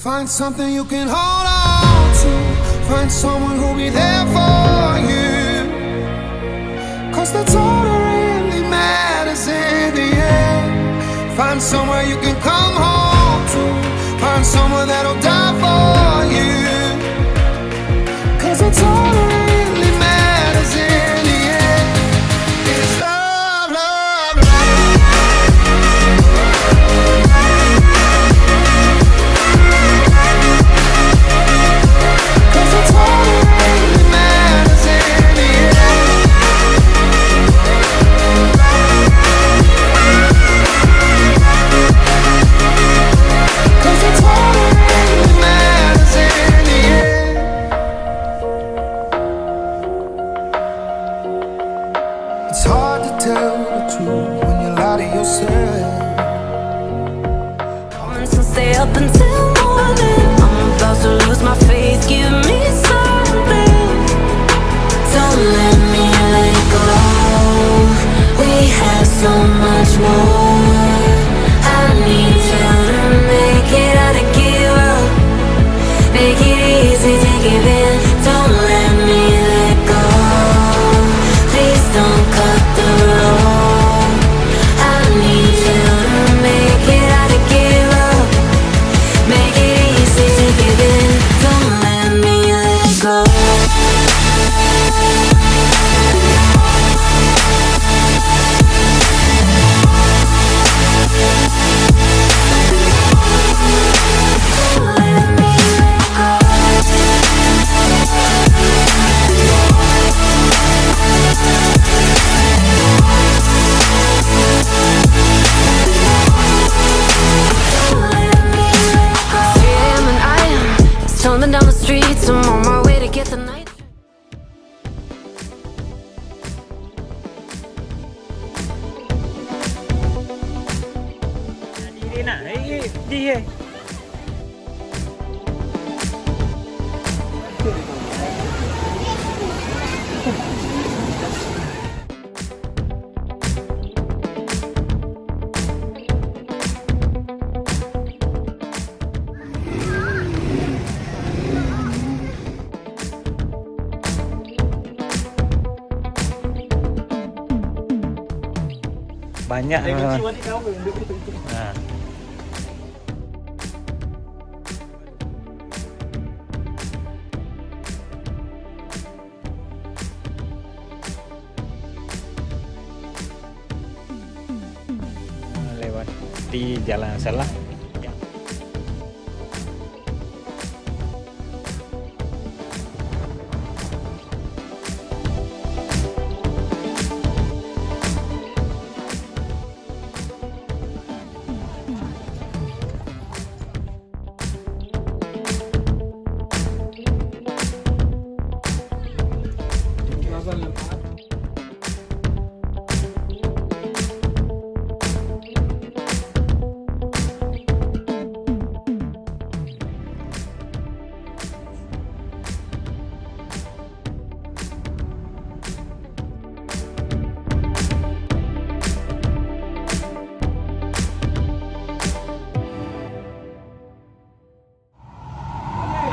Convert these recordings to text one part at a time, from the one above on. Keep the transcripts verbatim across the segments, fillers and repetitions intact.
Find something you can hold on to. Find someone who'll be there for you. 'Cause that's all that really matters in the end. Find somewhere you can come home to. Find someone that'll die for you. 'Cause that's all that really matters in the end. It's love, love, love. 'Cause that's all that really matters in the end. 'Cause that's all that really matters in the end. It's hard to tell the truth when you lie to yourself. Promise I'll stay up until morning. I'm about to lose my faith. Give me something. Don't let me let go. We have so much more. I need you to make it out of give up. Make it easy to give in. Don't let me let go. Please don't cut the rope. I need you to make it out of give up. Make it easy to give in. Don't let me let go. Stumbling down the streets, I'm on my way to get the night. Diri nak, eh, eh, di, eh. Banyak, eh, memang. Ha. Lewati jalan salah. Ya.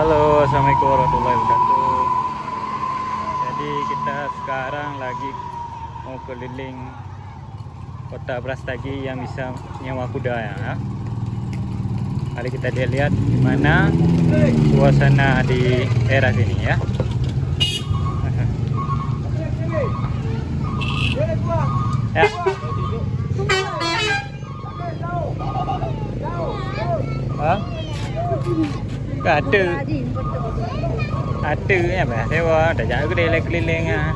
Halo, assalamualaikum warahmatullahi wabarakatuh. Jadi, kita sekarang lagi mau keliling kota Brastagi yang bisa nyewa kuda, ya. Mari kita lihat-lihat di mana suasana di daerah sini, ya. Ya. Ha? Ka ate. Ate nyan bah sewa, tajak keudéh lé keuliléng ah.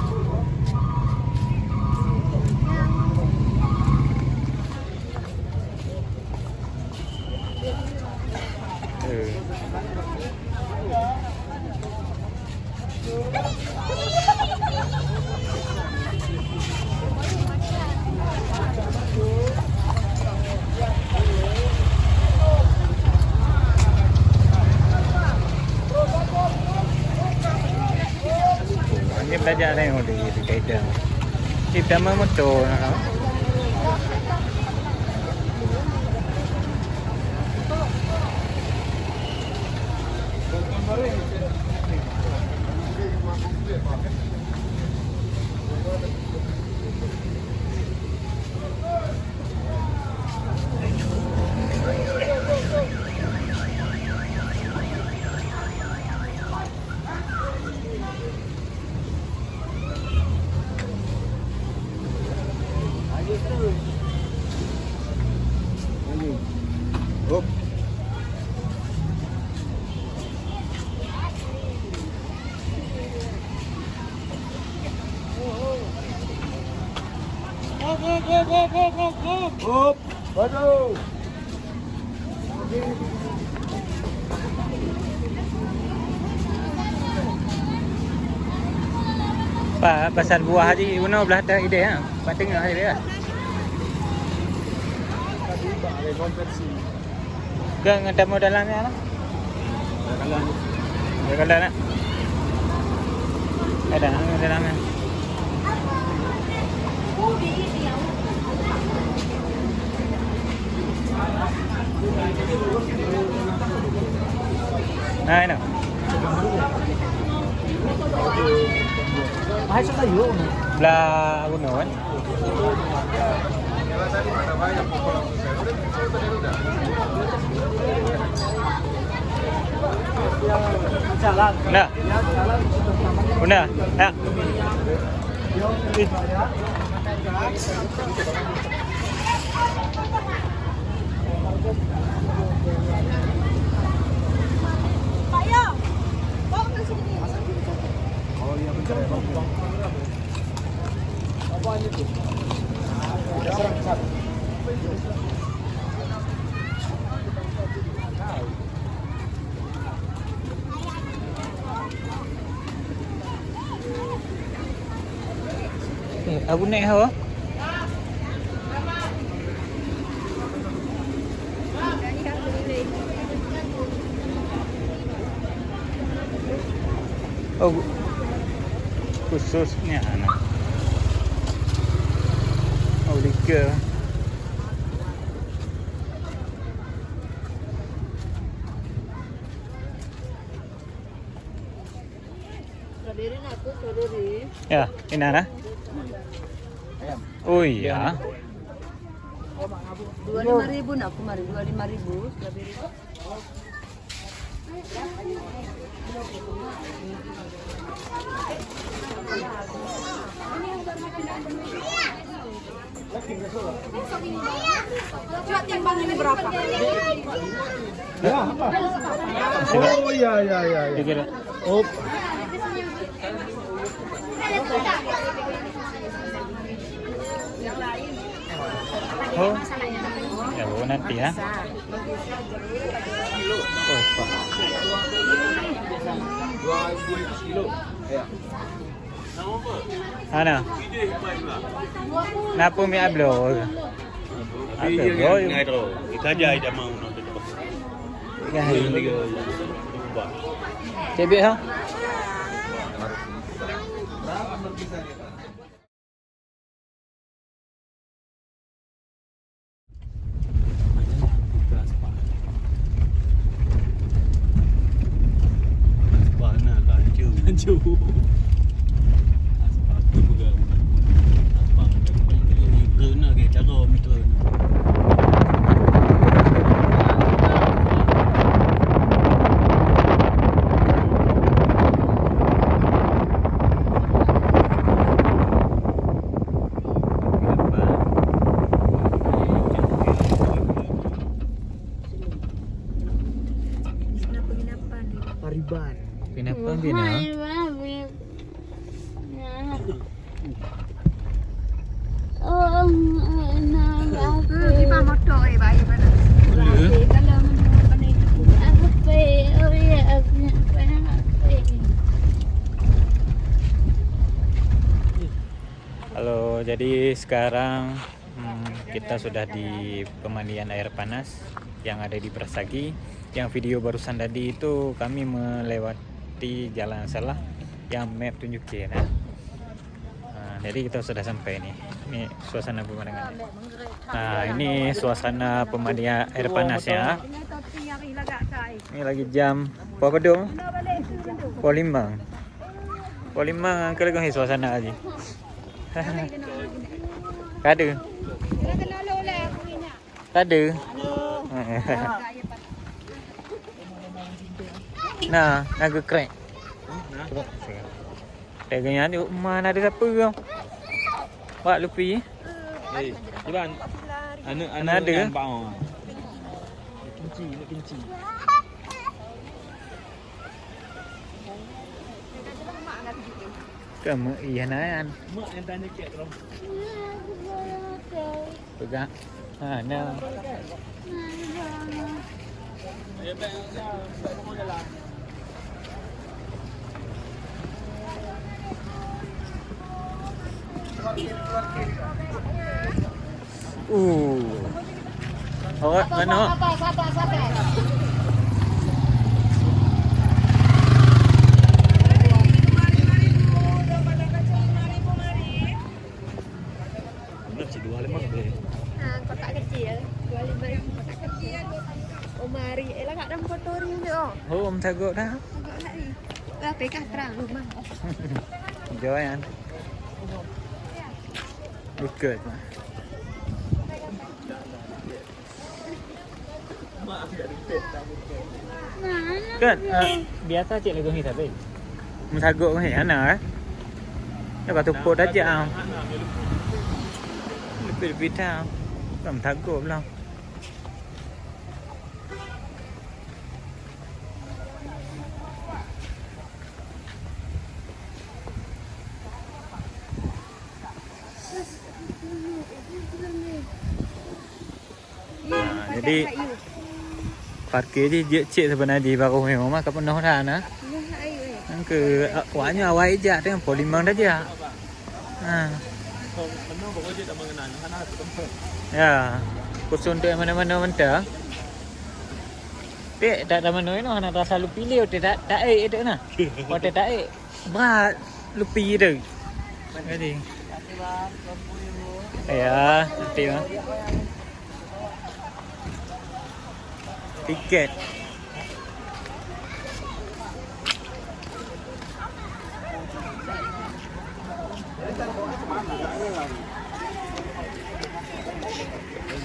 Eh. Ini belajar ni, oh, di, di kereta. Kita mah motor, nah. Hop. Hop, hop, hop, hop, hop, hop. Hop, maju. Pa-, pasar buah haji uno belah atas idéh ha. Pat teungoh haji ya. Ke ngeutamu dalam ya lah. Ada nak. Ada nak dalam ya. Nah, ini. Belah gunung kan? Nah. Bunda, ya. Eh, Abu naik hawa? Oh, khususnya anak. Oh, liker. Strawberry nak tu, strawberry. Ya, ini nah. Oh iya. Dua lima ribu nak aku mari, dua lima ribu strawberry. Coba timbang ini berapa? Ya. Oh, ya, ya, ya, ya. Tiga. Op. Oh. Ya, bu nanti ya. Oh, Pak. Dua ribu kilo. Ya. Ana. Napa mi ablo? Ablo. Ika jai dah mau nak. Ya. Cebek ha? Pariban. Kenapa bina? Oh, nah, di bawah motor, eh, baik mana? Kalau menurut pandai itu. Apa, oh ya, apa, apa. Halo, jadi sekarang, hmm, kita sudah di pemandian air panas yang ada di Brastagi. Yang video barusan tadi itu kami melewati jalan salah yang map tunjukin, ya. Nah, jadi kita sudah sampai ni. Ini suasana pemandangan. Nah, ini suasana pemandian air panas ya. Ini lagi jam Poh padum? Poh limong. Poh limong ka lagèe suasana jih. Ka deuh. Ka deuh. Nah, na geukrek. Lagèe nyan, mana ada siapa ke? Wak lupi. Eh, Iban. Aneuk, aneuk ada. Nyan bak. Kunci, nak kunci. Kamu iya nan. Mak yang tanya kek terus. Pegang. Ha, nah. Uh. Awak mana? Benar sih, dua lima lebih. Ha, kotak kecil. Dua lima ribu kotak kecil. Oh, mari. Eh, lah, kat dalam kotori tu, oh. Oh, meusagot dah. Sagot dah ni. Lah, pekah terang rumah. Joy, kan? Ikut. Kan, ah, biasa cek lagu ni tapi. Meusagot ni, hana, eh? Dah batu pot aja, ah. Lebih-lebih dah. Kan meusagot lah. Nah, jadi parkir jih jeuet cit seubeuna jih baroh nyoe mah ka peunoh that na. Nyan keuh, a-, awaknyoe awai jak teuh poh limong dah jak. Ha. Ya, khusus untuk yang mana-mana mentah. Tek tak ada mana inoe hana rasa lupi lé, tek tak, tak ék itu na. Watèe tak ék. Brat lupi tu. Jadi. Ya, nanti mah. Tiket.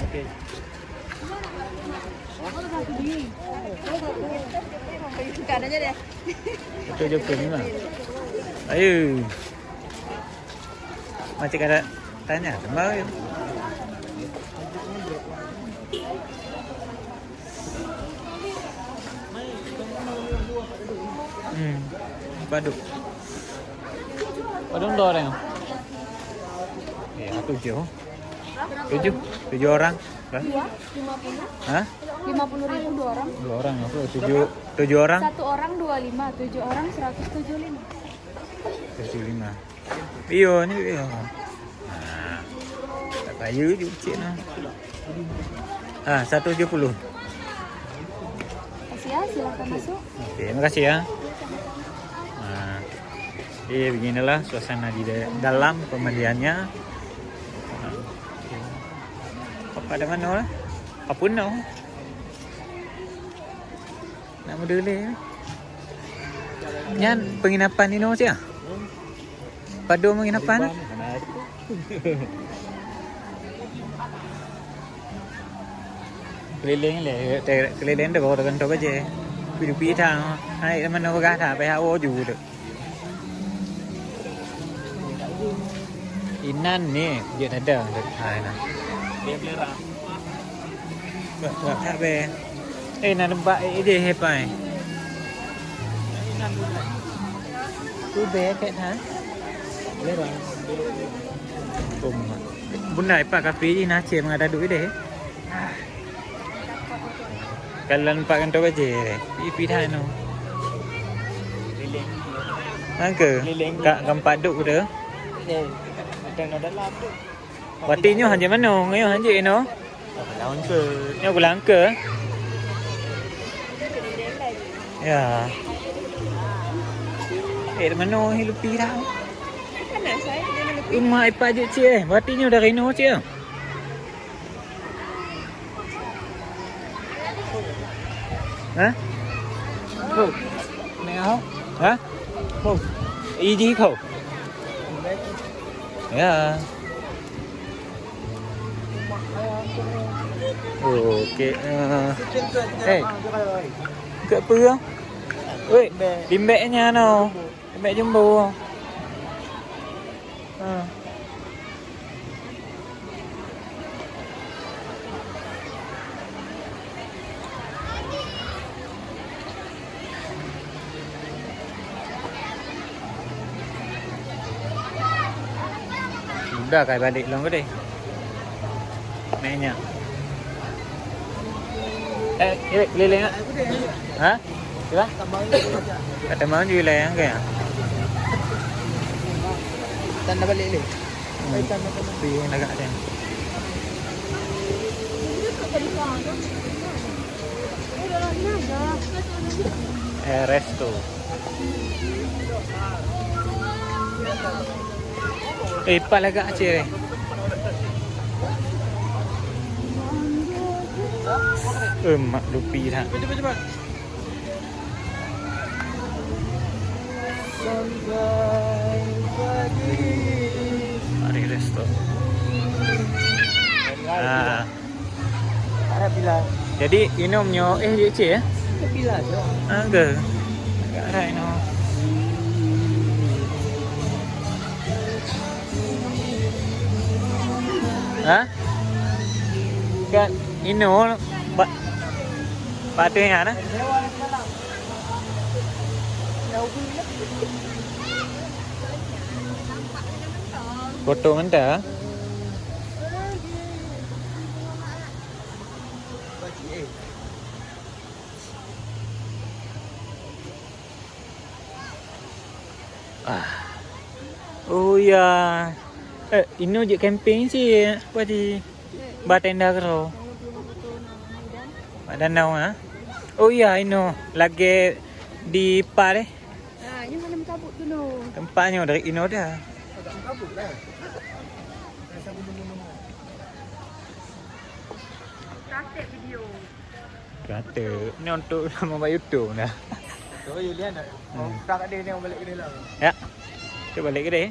Okey. Betul je, okey ni mah. Ayo. Macam kata tanya, tembak. Hmm. Padum. Padum dua orang. Ya, tujuh. Tujuh, tujuh orang. Hah? Dua, lima puluh. Hah? Lima puluh ribu dua orang. Dua orang apa? Tujuh, tujuh orang? Satu orang dua lima, tujuh orang seratus tujuh lima. Tujuh lima. Iyo ni iyo. Ha. Tak payah je cik nah. Ha, satu tujuh puluh. Terima kasih ya, silakan masuk. Okey, terima kasih ya. Ha. Jadi beginilah suasana di da-, dalam pemandiannya. Ha. Apa ada mana lah? Apa nak? Nak model ni. Nyan penginapan inoe siah? Padum penginapan? Keliling le, te-, keliling tu baru dengan tu baje. Pidu-pidu tang. Hai, mana bagah tak? Payah awak ju tu. Inan ni, dia ada. Hai, nah. Dia belerang. Bah, bah, tak be. Eh, nak nampak eh, dia hepai. Tu be kat ha? Belerang. Oh, mak. Bunda ipak kafe ni nasi mengadadu deh. Kalau nampak kan tu aja. Ipi dah no. Angka. Kak gampat duk tu. Eh, ada no dalam tu. Wati nyoe hanjeuet manoe, nyoe hanjeuet inoe. Nyoe gula angka. Ya. Eh, manoe hi lupi dah. Rumah ipa jeuet cik eh. Wati nyoe dari inoe cik eh. Hah? Nengah ho? Ha? Ho. Iji kau. Ya. Okey. Eh. Hey. Kat apa? Wei, limbek nya no. Limbek jumbo. Ha. Udah kai balik long gede. Naiknya. Eh, eh, keliling ah. Ha? Sila? Kata mau juga lah yang kayak. Tanda balik ni. Hmm. Tapi yang agak ada. Eh, resto. Eh, pat lagak Aceh ni. Eh, mak lupi dah. Mari resto. Ah. Jadi inong nyoe eh, Cik, eh? Angga. Agak rai no. Ha? Kat ino ba-, pateh nyan, eh? Foto ngan ta. Ah. Oh ya. Eh, inoe jeuet camping cit. Apa di? Ba tenda keudroe. Bak danau, ha? Oh ya, inoe lagèe di Pare. Ha, nyoe hana meukabut tu noh. Teumpat nyoe dari inoe dah. Agak meukabut lah. Rasa gunung-gunung. Kasih video. Kata, ni untuk sama buat YouTube dah. Kau Yulian nak? Hmm. Kau tak ada ni, balik ke dalam. Ya. Kita balik ke deh.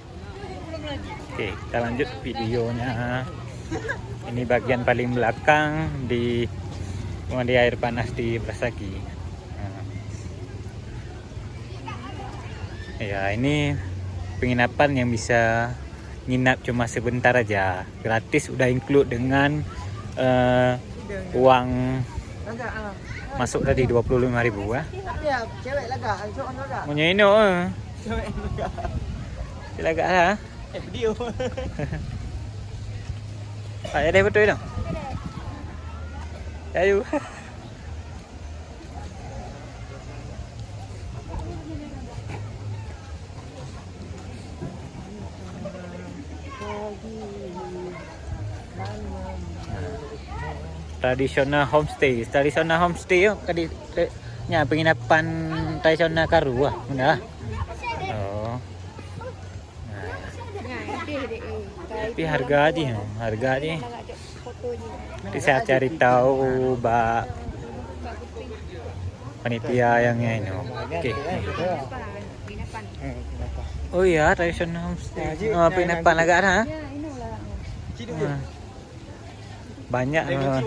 Okey, kita lanjut videonya. Ini bagian paling belakang di rumah dia air panas di Brastagi. Ha. Ya, ini penginapan yang bisa nginap cuma sebentar aja. Gratis udah include dengan, eh, uang masuk tadi dua puluh lima ribu, eh. Tapi ya, cewek lagak, cowok lagak. Punya ino, eh. Cewek lagak. Cewek lagak lah. Eh, video. Ah, ya deh, betul tu. Ayo. Tradisional homestay. Tradisional homestay tu tadi, eh, nya penginapan tradisional karu lah, benda. Oh. Nah. Tapi harga jih, harga jih. Nanti saya cari tahu bak panitia yang ni. Okey. Oh ya, tradisional homestay. Oh, penginapan lagak dah, ha? Ha. Banyak. Ha.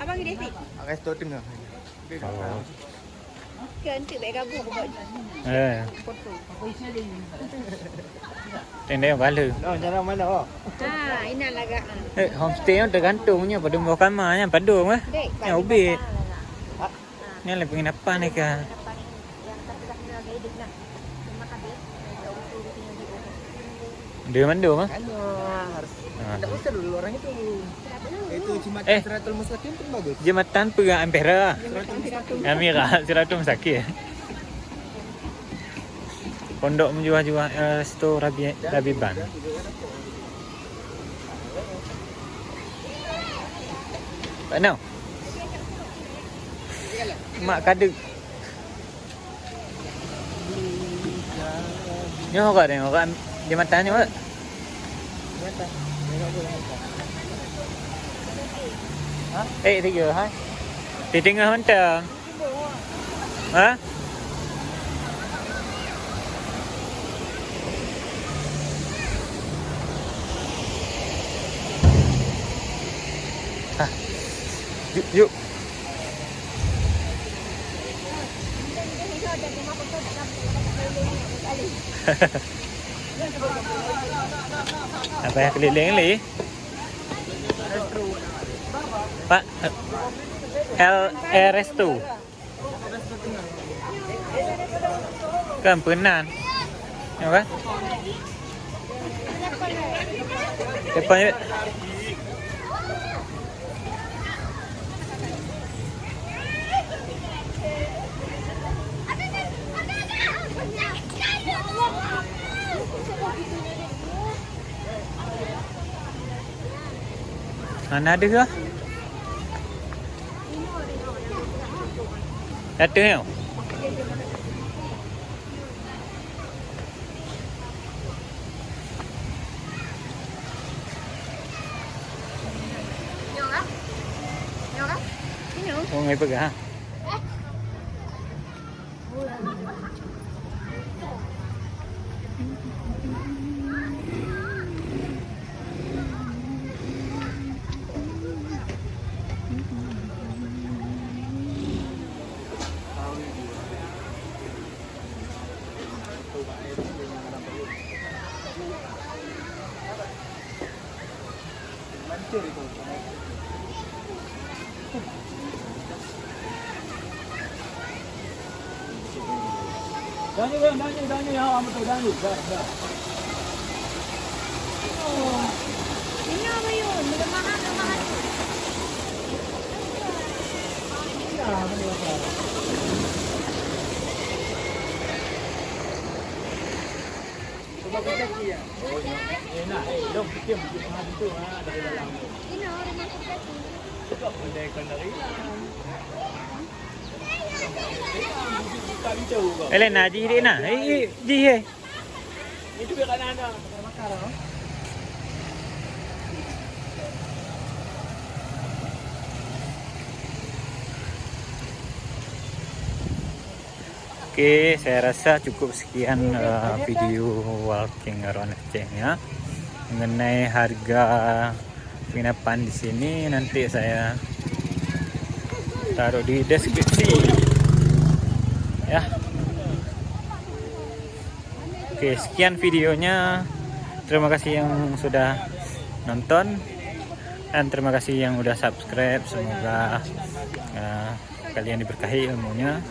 Abang ni David. Resto tengah. Oh. Kan tu baik gabung buat. Eh. Foto. Tengok bala. Oh, jangan mana oh. Ha, inan lagak. Eh, homestay tu tergantung nya padum boh kamar nya padum eh. Dek, nya ubit. Ha. Ni lah penginapan ni kan. Penginapan yang tapi dah kena gaya dia nak. Terima kasih. Dia mandum ah. Hanya harus tak usah dulu orang itu. Itu jembatan eh. Siratul Mustaqim pun bagus. Jembatan Peurang Ampera. Siratul Mustaqim. Amira, Siratul Mustaqim. Pondok menjual-jual eh, resto Rabi Rabiban. Tak tahu. Mak kadek. Nyoe ka tengok kat di mata nyoe. Mata. Tengok apa mata. Eh, tiga, hai. Di tengah mantong. Ha? Ha. Yuk, yuk. Apa yang keliling ni? Pak, L R S tu. Kan peunan. Ya kan? Depan je. Mana ada ke? Jatuh ya? Oh, ngai peugah, ha? Eh, lain na, jih dek na. Eh, eh, jih, eh. Oke, saya rasa cukup sekian, eh, video walking around Aceh ya. Mengenai harga penginapan di sini nanti saya taruh di deskripsi. Ya. Oke, sekian videonya. Terima kasih yang sudah nonton dan terima kasih yang udah subscribe. Semoga, eh, kalian diberkahi ilmunya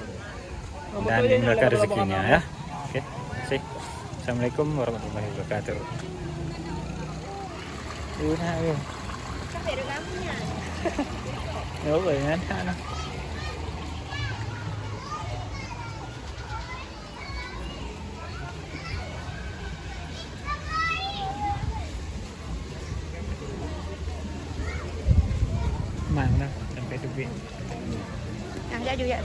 dan dimudahkan rezekinya ya. Oke, terima kasih. Assalamualaikum warahmatullahi wabarakatuh. Yuk, nak, yuk. Sampai dah lama ni, ah. Ya, apa yang ada, nah? Mana sampai tebing? Yang jaju ya.